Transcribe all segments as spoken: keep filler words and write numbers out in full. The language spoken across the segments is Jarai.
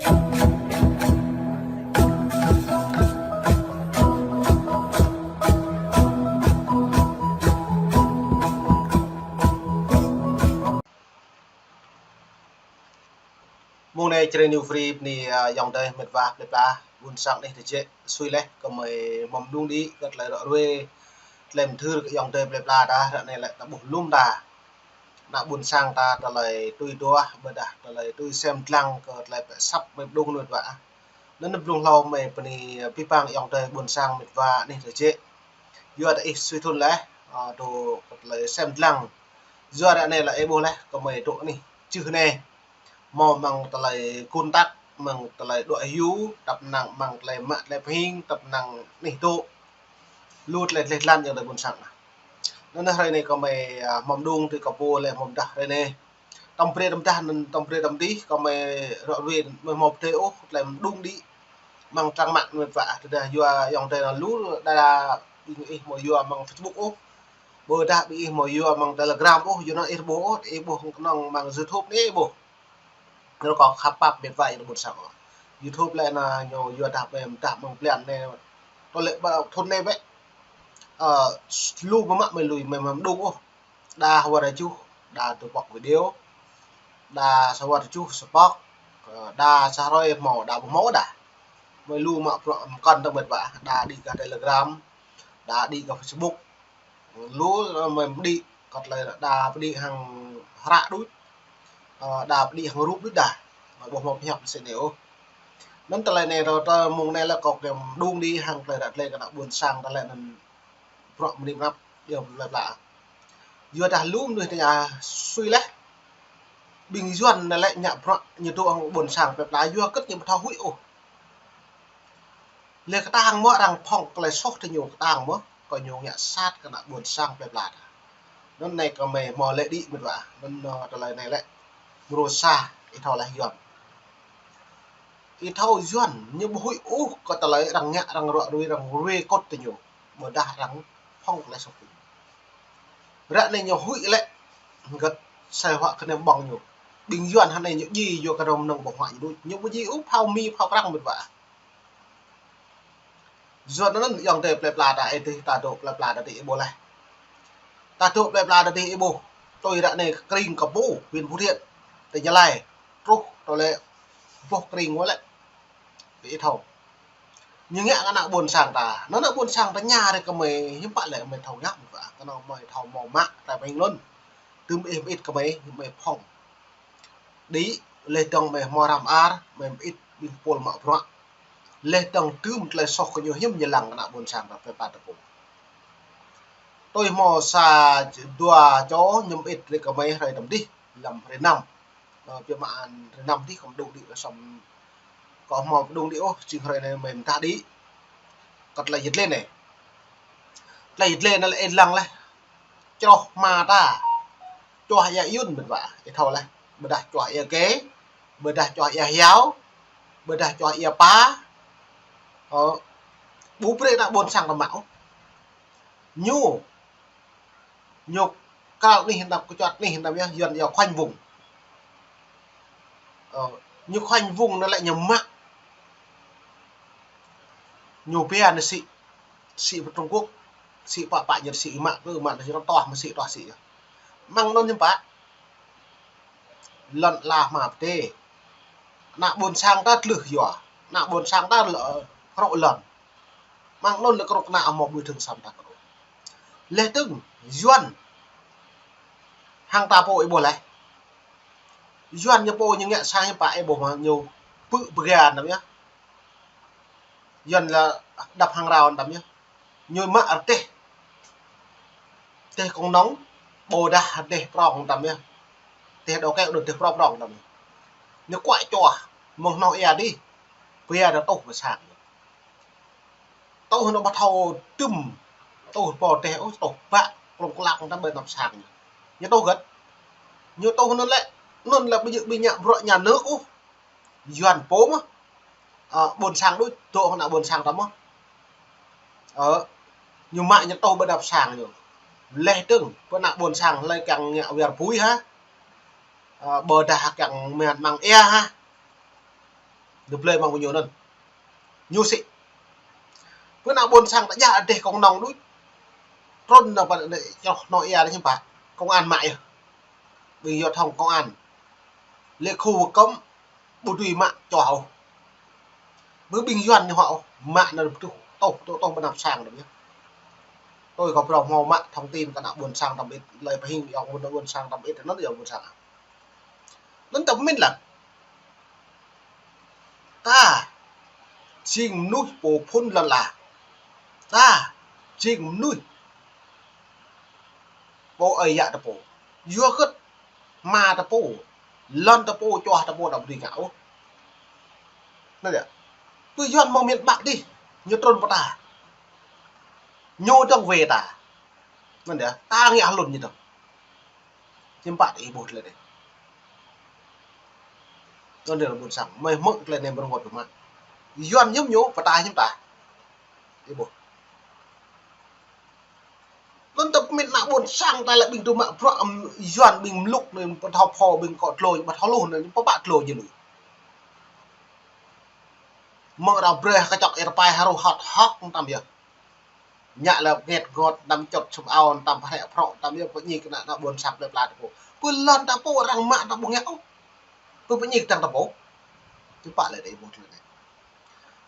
Mông anai Jrai New Free bơni, ơ, ayŏng adơi mĕt wa plơi pla ƀôn sang anih tơjĕ sui laih kơmơi hmâo mơđung đĭ kơ tơlơi ră ruai, tơlơi mơthưr kơ ayŏng adơi plơi pla ta, ră anai lĕ ta ƀuh lŏm ta. Ană ƀôn sang ta tơlơi tui duah, ƀôdah tơlơi tui sem dlăng kơ tơlơi pĕ asăp mơi mơđung mĕt wa. Anŭn blung hlâo mơi bơni, ơ, abih bang ayŏng adơi ƀôn sang mĕt wa anih tơjĕ. Yua dah ih sui thŭn laih, ơ, dŏ kơ tơlơi sem dlăng. Yua dah anai lĕ ih ƀuh laih, kơmơi dŏ anih čưh anai. Hmâo mơ̆ng tơlơi kơnăk, mơ̆ng tơlơi đuaĭ hyu, tăp năng mơ̆ng tơlơi mă tơlơi pơhing, tăp năng anih dŏ. Lu tơlơi tơlơi lăn ayŏng adơi ƀôn sang. Anŭn hrơi anai kơmơi, ơ, hmâo mơđung tui kơ pô lĕ hmâo mơdah hrơi anai. Tơm brơi tơm dah anŭn tơm brơi tơm dih, kơmơi ră ruai mơi hmâo pơdơi ôh, tơlơi mơđung đĭ. Mơ̆ng trang mạng mĕt wa, tơdah yua ayŏng adơi anŭn lu, đa đa ƀing ih hmâo yua mơ̆ng Facebook ôh. Ƀôdah ƀing ih hmâo yua mơ̆ng Telegram ôh, yua anŭn ih ƀuh ôh, ih ƀuh kơnơ̆ng mơ̆ng YouTube anai ih ƀuh. Anŭn kâo khăp pap mĕt wa ayŏng adơi ƀôn sang ôh. YouTube lĕ anŭn ñu yua dah mơi mơdah mơ̆ng blan anai. Tơlơi ƀă thŭn anai wĕ. Ơ, lu mơmă mơi lui mơi hmâo mơđung ôh. Đa sa wơ̆t rơjuh, đa tơpŏk video. Đa sa wơ̆t rơjuh sa pŏk, ơ, đa sa hrơi hmâo, đa ƀu hmâo đa. Mơi lu mă bruă mơkŏn tơ̆ng mĕt wa, đa đĭ kơ Telegram, đa đĭ kơ Facebook. Lu, ơ, mơi mơđĭ, kơ tơlơi đa pơđĭ hăng hră đôč, ơ, đa pơđĭ hăng rup đôč đa. Mơi ƀu hmâo pơhiăp sĭt anai ôh. Anŭn tơlơi anai ră tơ mông anai lĕ kâo kiăng mơđung đĭ hăng tơlơi ră tơlơi kơ ană ƀôn sang tơlơi anŭn bruă mơni mơnăp, ayŏng adơi plơi pla. Yua dah lu mơnuih tơña sui laih. Ƀing Yuan anai lĕ ngă bruă ñu dŏ hăng ƀôn sang plơi pla, yua hơget ñu ƀu thâo huĭ ôh. Lĕ kơtang mơ̆ arăng phŏng tơlơi soh tơ ñu kơtang mơ̆, kơ ñu ngă sat kơ ană ƀôn sang plơi pla ta. Anŭn anai kơmơi hmâo lĕ đĭ mĕt wa, anŭn, ơ, tơlơi anai lĕ. Mrô sa, ih thâo laih Yuan. Ih thâo Yuan, ñu ƀu huĭ ôh kơ tơlơi arăng ngă, arăng ră ruai, arăng ruai kŏt tơ ñu. Ƀôdah arăng phŏng tơlơi soh tơ ñu. Ră anai ñu huĭ lĕ, hơget sai huă kơ anăm ƀơ̆ng ñu. Ƀing Yuan hơnai ñu djai yua kơ rŏng mơnơ̆ng ƀơ̆ng huă ñu đôč. Ñu ƀu djai ôh phao mi, phao prăng mĕt wa. Yuan anŭn ayŏng adơi plơi pla ta ih tih, ta dŏ plơi pla ta tih ih ƀuh laih. Ta dŏ plơi pla ta tih ih ƀuh. Tui ră anai kơ kring kơ pô, huyện Phú Thiện, tỉnh Gia Lai. Truh tơlơi boh kring wơ̆t lĕ. Ih thâo. Ñu ngă kơ ană ƀôn sang ta. Anŭn ană ƀôn sang ta ña ră kơmơi hiư̆m pă lĕ kơmơi thâo ngă mơ̆n wa. Kơnơ̆ng kơmơi thâo hmâo mă, ta ƀing lŏn. Tơm ih mơit kơmơi, mơi phŏng. Đĭ, laih dơ̆ng mơi hmâo răm ar, mơi mơit ƀing pôl mă bruă. Laih dơ̆ng tơm tơlơi soh kơ ñu hiư̆m ñu lăng kơ ană ƀôn sang ta plơi pla ta pô. Tui hmâo sa dua čô ñu mơit ră kơmơi hrơi tơm dih, lăm hrơi năm. Ơ, biă mă hrơi năm dih kâo mơđung đĭ kơ sŏm. Kâo hmâo mơđung đĭ ôh, jing hrơi anai mơi mơdah đĭ. Kơ tơlơi yơh lĕ anai. Tơlơi yơh lĕ anai lĕ ih lăng laih. Čroh hma ta. Čuah ia Yun mĕt wa, ih thâo laih. Ƀôdah čuah ia Kê, ƀôdah čuah ia Hiao, ƀôdah čuah ia Pa. Ơ, ƀu brơi ană ƀôn sang ta mă ôh. Ñu, ñu kral anih anăm kơčŭt anih anăm yơh, Yuan yơh khoanh vùng. Ơ, ñu khoanh vùng anŭn lĕ ñu mă. Ñu pia anŭn sĭ, sĭ pơ Trung Quốc, sĭ pă pă ñu sĭ mă kơ mă anŭn ñu toh mă sĭ toh sĭ yơh. Mơ̆ng anŭn ñu pă. Lŏn ala hma pơdai. Ană ƀôn sang ta tlưh yua. Ană ƀôn sang ta lŏ, ơ, krŏ lŏn. Mơ̆ng anŭn lĕ krŏ kơnă hmâo ƀu thâo săm ta krŏ. Laih dơ̆ng, Yuan. Hăng ta pô ih ƀuh laih. Yuan ñu pô ñu ngă sang hiư̆m pă ih ƀuh mơ̆ ñu pơ̆ pơgia anăm yơh. Yuan lĕ đăp hăng rao anăm yơh. Ñu mă rơdêh. Rơdêh kông nong, ƀôdah rơdêh prong anăm yơh. Rơdêh đô keo đô rơdêh prong prong anăm yơh. Ñu kuă čuah, mơ̆ng hnoh ia dih. Pia đa tuh pơ sang ñu. Tuh anŭn ƀu thâo tơm. Tuh pô rơdêh ôh, tuh bă, klông klak anăm ƀơi anăp sang ñu. Ñu tuh hơget. Ñu tuh anŭn lĕ, anŭn lĕ ƀu djơ̆ ƀing ngă bruă nhà nước ôh. Yuan pô mơ̆. Ơ, ƀôn sang đôč, dŏ hăng ană ƀôn sang ta mơ̆. Ơ, ñu mă ñu tuh ƀơi anăp sang ñu. Laih dơ̆ng, pơ ană ƀôn sang hlơi kiăng ngă war bui hă. Ơ, ƀôdah kiăng mơ̆n măng ia hă. Ñu blơi mơ̆ng ñu anŭn. Ñu sĭ. Pơ ană ƀôn sang ta djă adih kông nong đôč. Trŭn nao pơ anai čroh nao ia anai hiư̆m pă. Công an mă yơh. Ƀing yua thông công an. Lĕ khu vực cấm, ƀu dưi mă čoh ôh. Ƀu ƀing Yuan ñu hŏ ôh, mă anŭn tuh, tuh, tuh, tuh ƀơi anăp sang anŭn yơh. Tui kâo phrâo hmâo mă thông tin kơ ană ƀôn sang tăm ĭt, lơi pơhing yơh ƀôn, ƀôn sang tăm ĭt, anŭn yơh ƀôn sang. Anŭn ta pơmĭn lăng. Ta jing mơnuih pô phŭn lŏn ala. Ta jing mơnuih pô ơi yă ta pô. Yua kơ ama ta pô, lŏn ta pô, čoh ta pô, ta ƀu dưi ngă ôh. Anŭn yơh. Pơ Yuan mơ̆ng miền Bắc dih, ñu trŭn pơ ta. Ñu dŏng wai ta. Anŭn yơh, ta ngă hlŭn ñu dŏng. Hiư̆m pă ih ƀuh tơlơi anai. Anŭn yơh ƀôn sang, mơi hmư̆ tơlơi anai mơ̆ng rơngot pơmă. Yuan hiư̆m ñu, pơ ta hiư̆m ta. Ih ƀuh. Anŭn ta pơmĭn ană ƀôn sang ta lĕ ƀing tŭ mă bruă, ưm, Yuan ƀing mlŭk anai, pơthâo phô ƀing kŏ tlô, pơthâo luh anai, pơbă tlô jơnui. Mơ̆ng arăng brơi kơčŏk ia rơpai hơruh hŏt hŏk tăm yơh. Ñă lĕ ngĕt ngot, tăm čŏt sum ao, tăm pơhrĕ phrŏ, tăm yơh pơñik kơ ană, ană ƀôn sang plơi pla ta pô. Pơ lŏn ta pô arăng mă ta ƀu ngă ôh. Pơ pơñik kơtang ta pô. Tui pă lĕ đei ƀuh tơlơi anai.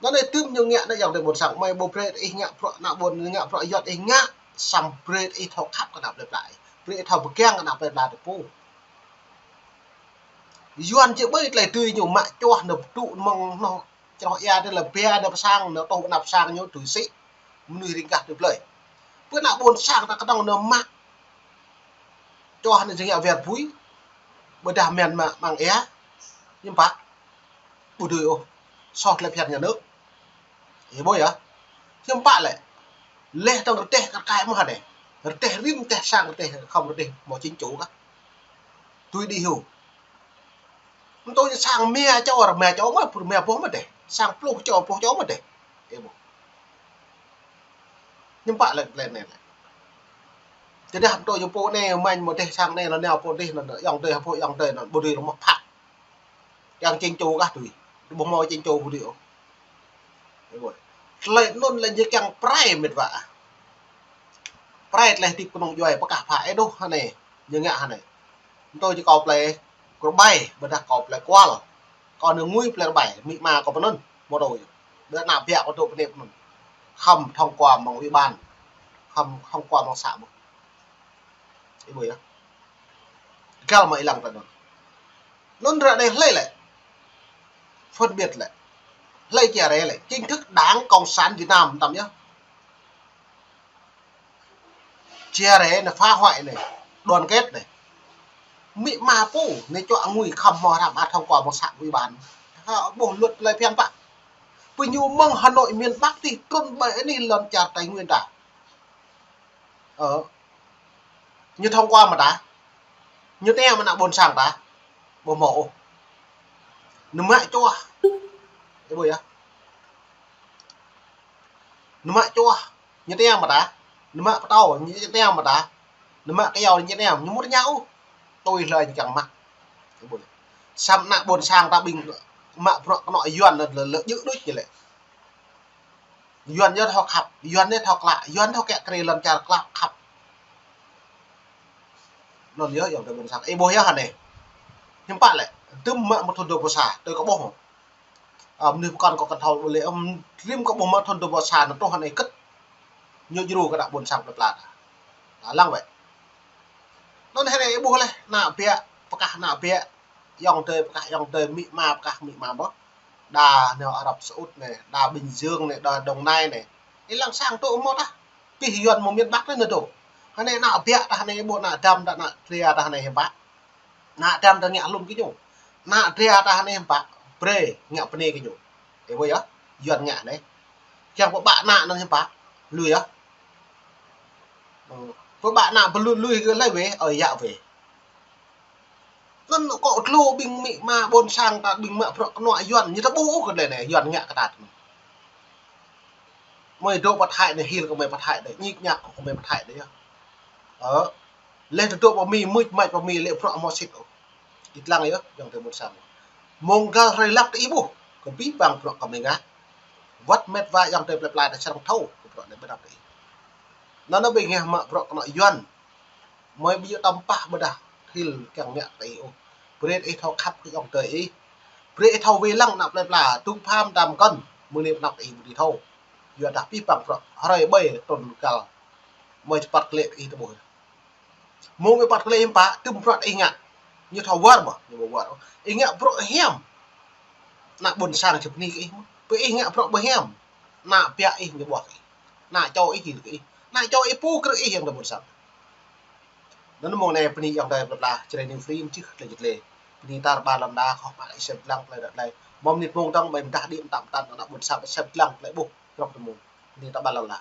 Anŭn anai tơm ñu ngă anai yơh tơlơi ƀôn sang, mơi ƀu brơi ih ngă bruă ană ƀôn, ngă bruă Yuan ih ngă, samơ̆ brơi ih thâo khăp kơ ană plơi pla ih. Brơi ih thâo pơgang kơ ană plơi pla ta pô. Yuan či ƀơi tơlơi tui ñu mă čoh nao pơtŭ mơ̆ng noh čroh ia tơlơi bia nao pơ sang, nao tuh anăp sang ñu tui sĭ. Mơnuih ring gah tui blơi. Pơ ană ƀôn sang ta kơnơ̆ng nao mă čoh anai jing ia wir bui. Ƀôdah mơ̆n mă măng ia. Hiư̆m pă. Ƀu dưi ôh. Soh tơlơi phiăn nhà nước. Ih ƀuh yơh. Hiư̆m pă lĕ. Leh tơ̆ng rơdêh kar kaĭ mơ̆ hă anai. Rơdêh rĭm rơdêh sang rơdêh khŏm rơdêh hmâo chính chủ kah. Tui đĭ hyu. Mơ̆ tui sang rơma čô, rơma čô mơ̆, pơ rơma boh mơ̆ dêh. Sang pluh čô, pluh čô mơ̆ dêh. Ih ƀuh. Hiư̆m pă lĕ, lĕ anai lĕ. Tơdah mơ̆ tui ñu pô anai, mañ mơ̆ dêh sang anai, lŏn nao pô dêh, lŏn yŏng dêh, pô yŏng dêh, lŏn ƀu dưi lŏn mơ̆ phak. Yang chính chủ kah tui. Ƀu hmâo chính chủ ƀu dưi ôh. Ih ƀuh. Tơlơi anŭn lĕ ñu kiăng prai mĕt wa. Prai tơlơi hơdip kơnung djuai pơkah pha ih ƀuh hă anai. Ñu ngă hă anai. Mơ̆ tui či kâo plơi Krơbai, ƀôdah kâo plơi Kual. Kâo nao ngui plơi Krơbai, amĭ ama kâo pơ anŭn, mơ̆ tui. Ƀôdah ană biă kâo dŏ pơ anai pơ anŭn. Khŏm thông qua mơ̆ng ủy ban. Khŏm thông qua mơ̆ng xã ƀuh. Ih ƀuh yơh. Găl mă ih lăng ta anŭn. Anŭn ră anai hlơi lĕ. Phân biệt lĕ. Hlơi chia rẽ lĕ. Chính thức Đảng Cộng sản Việt Nam tăm yơh. Chia rẽ anai, phá hoại anai, đoàn kết anai. Amĭ ama pô, anai čuă ngui khŏm hmâo hrăm ăt thông qua mơ̆ng xã ủy ban. Hă, ƀuh luật lĕ phiăn pă. Pơ ñu mơ̆ng Hà Nội miền Bắc dih trŭn ƀơi anai lŏn čar Tây Nguyên ta. Ơ. Ñu thông qua mơ̆ ta. Ñu tĕ mơ̆ ană ƀôn sang ta. Ƀu hmâo ôh. Ñu mă čoh. Ih ƀuh yơh. Ñu mă čoh. Ñu tĕ mơ̆ ta. Ñu mă pơtâo. Ñu tĕ mơ̆ ta. Ñu mă kơyâo ñu tĕ mơ̆. Ñu mŭt ñă ôh. Tui hlơi ñu kiăng mă. Ih ƀuh yơh. Samơ̆ ană ƀôn sang ta ƀing mă bruă kơnŏ Yuan lĕ, lĕ, lĕ djơ̆ đôč ñu lĕ. Yuan ñu thâo khăp, Yuan ñu thâo klă, Yuan thâo kiă kriê lŏn čar klă khăp. Anŭn yơh yŏng tơi ƀôn sang. Ih ƀuh yơh hă anai. Hiư̆m pă lĕ, dŭm mă mơ̆ thŭn dua pluh sa, tui kâo ƀuh. Ơ, mơnuih pơkŏn kâo kăn thâo ƀu lĕ, ưm, rĭm kâo ƀuh mă thŭn dua pluh sa anŭn truh hă anai kơ̆t. Ñu djru kơ ană ƀôn sang plơi pla ta. Ta lăng wơ̆t. Anŭn hă anai ih ƀuh leh, ană biă, pơkah ană biă, yŏng tơi, pơkah yŏng tơi, amĭ ama, pơkah amĭ ama mơ̆. Đa nao Arab Saudi anai, đa Bình Dương anai, đa Đồng Nai anai. Ih lăng sang tŭ hmâo tah. Pih Yuan mơ̆ng miền Bắc anai nao tŭ. Hă anai ană biă tah anai ƀuh ană dăm tah ană dra tah anai hiư̆m pă. Ană dăm tah ngă hlŭn kơ ñu. Ană dra tah anai hiư̆m pă. Brơi ngă bơnai kơ ñu. Ih ƀuh yơh. Yuan ngă anai. Kiăng pơbă ană anŭn hiư̆m pă. Lui yơh. Ơ. Pơbă ană pơlui lui kơ hlơi wĕ, ơi yă wĕ. Anŭn kâo tơlơi ƀing amĭ ama ƀôn sang ta ƀing mă bruă kơnŏ Yuan, ñu ta ƀuh kơ tơlơi anai, Yuan ngă kơ ta tơmơ̆n. Mơi dŏ pơ Thái anai, hil kơ mơi pơ Thái anai, ñik ñak kơ mơi pơ Thái anai yơh. Ơ. Leh ta dŏ pơ Mi, mưč mač pơ Mi lĕ bruă hmâo sĭt ôh. Ih lăng yơh, yŏng tơi ƀôn sang. Mơ̆ng găl hrơi lăp ta ih ƀuh. Abih bang bruă kơ mơ̆ng ngă. Wơ̆t met wa ayŏng adơi plơi pla ta srăng thâo kơ bruă anai ƀu djơ̆ tui ih. Anŭn ƀing ngă mă bruă kơ ană Yuan. Mơi ƀu djơ̆ tơm pah ƀôdah thil kiăng ngă tui ih ôh. Brơi ih thâo khăp kơ ayŏng adơi ih. Brơi ih thâo wai lăng ană plơi pla, tung pham tam kơn, mơ̆ng anai pơ anăp ih ƀu dưi thâo. Yua dah abih bang bruă hrơi ƀơi trun kal. Mơi či păt klĕ ih tơƀuh. Mơ̆ng ih păt klĕ ih pă, tơm bruă ih ngă. Ñu thâo wơr mơ̆, ñu ƀu wơr. Ih ngă bruă hiam. Ană ƀôn sang či bơni kơ ih mơ̆. Pơ ih ngă bruă ƀu hiam. Ană ƀiă ih ñu ƀuh kơ ih. Ană čô ih hil kơ ih. Ană čô ih pô krư̆ ih ayŏng adơi ƀôn sang. Anŭn mơ̆ng anai bơni ayŏng adơi plơi pla, Jrai New Free mơčih tơlơi jơt lĕ. Bơni tar ƀar lŏn đa, khŏm mă ih sem lăng tơlơi đăt lĕ. Mơ̆ng anai mơ̆ng dơ̆ng, ƀing ta đĭ mơtam tan, ană ƀôn sang sem lăng tơlơi ƀuh. Krŏk tơmơ̆ng. Bơni tar ƀar lŏn đa.